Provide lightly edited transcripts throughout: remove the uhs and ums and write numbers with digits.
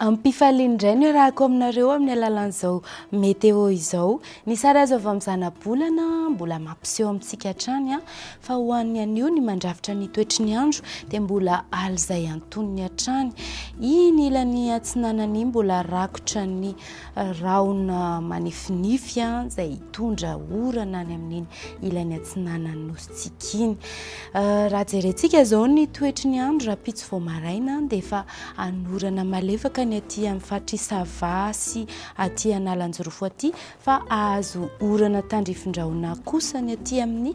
Am-pifaliana indray no iarahako aminareo amin'ny alalan'izao météo izao. Ny sary azo avy amin'ny zanabolana mbola mampiseho amintsika hatrany fa ho an'ny anio ny mandrafitra ny toetry ny andro dia mbola alizay antonony hatrany. Iny ilany atsinanana iny mbola rakotra ny rahona manifinify izay hitondra orana any amin'iny ilany atsinanan'ny nosintsika iny. Raha jerentsika izao ny toetry ny andro rahampitso vao maraina dia efa Anorana malefaka ny aty amin'ny faritr'i Sava sy aty Analanjirofo aty fa hahazo orana tandrifin-drahona kosa ny aty amin'ny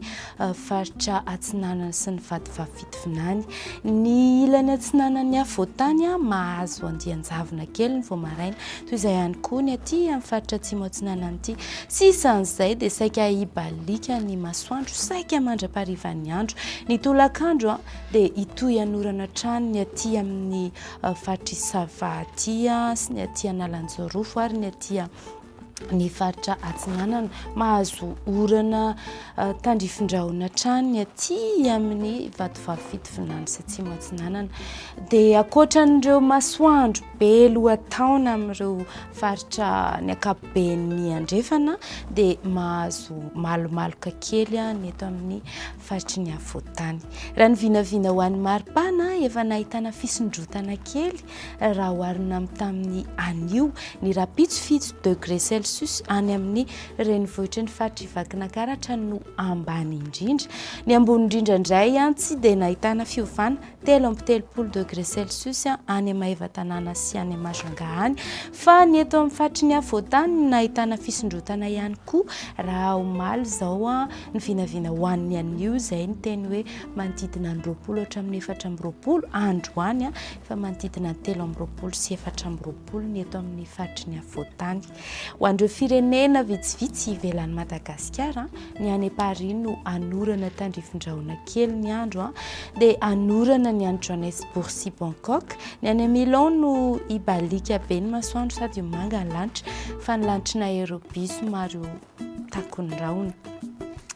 faritra atsinanana sy ny vatovavy fitovinany. Ny ilany atsinanan'ny afovoantany mahazo andian-javona kely ny vao maraina, toy izay ihany koa ny aty amin'ny faritra atsimo atsinanana ity. Sisan'izay dia saika hibaliaka ny masoandro saika mandra-paharivan'ny andro. Ny tolakandro dia hitohy hanorana hatrany ny aty amin'ny faritr'i Sava aty sy ny aty Analanjirofo ary ny aty ny faritra Atsinanana. Mahazo orana tandrifin-drahona hatrany ny aty amin'ny Vatovavy Fitovinany sy Atsimo Atsinanana. Dia ankoatran'ireo masoandro be lohataona amin'ireo faritra ny ankapoben'ny andrefana dia mahazo malomaloka kely ny eto amin'ny faritry ny afovoan-tany. Raha ny vinavina ho an'ny maripana, efa nahitana fisondrotana kely raha oharina amin'ny tamin'ny anio. Ny rahampitso 7 degré celsius any amin'ny renivohitry ny faritr'i Vakinankaratra no ambany indrindra. Ny ambony indrindra indray tsy dia nahitana fiovana, 33 degré celsius any Maevatanàna sy any Majunga any. Fa ny eto amin'ny faritry ny afovoan-tany no nahitana fisondrotana ihany koa raha omaly izao ny vinavina ho an'ny anio izay niteny hoe manodidina ny 20 hatramin'ny 24, androany efa manodidina ny 23 sy 24 ny eto amin'ny faritry ny afovoan-tany. Ho an'ireo firenena vitsivitsy ivelan'i Madagasikara, ny any Paris no hanorana tandrifin-drahona kely ny andro, dia hanorana ny any Johannesburg sy Bangkok. Ny any Milan no hibaliaka be ny masoandro sady ho manga ny lanitra, fa ny lanitr'i Nairobi somary ho takon'ny rahona.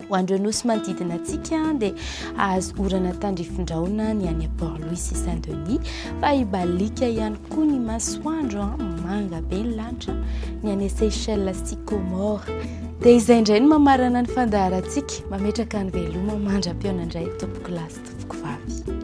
Ho an'ireo nosy manodidina antsika dia hahazo orana tandrifin-drahona ny any Port Louis sy Saint Denis fa hibaliaka ihany koa ny masoandro, manga be ny lanitra ny any Seychelles sy Comores. Dia izay indray no mamarana ny fandaharantsika, mametraka ny veloma mandra-pihaona indray tompoko lahy sy tompoko vavy.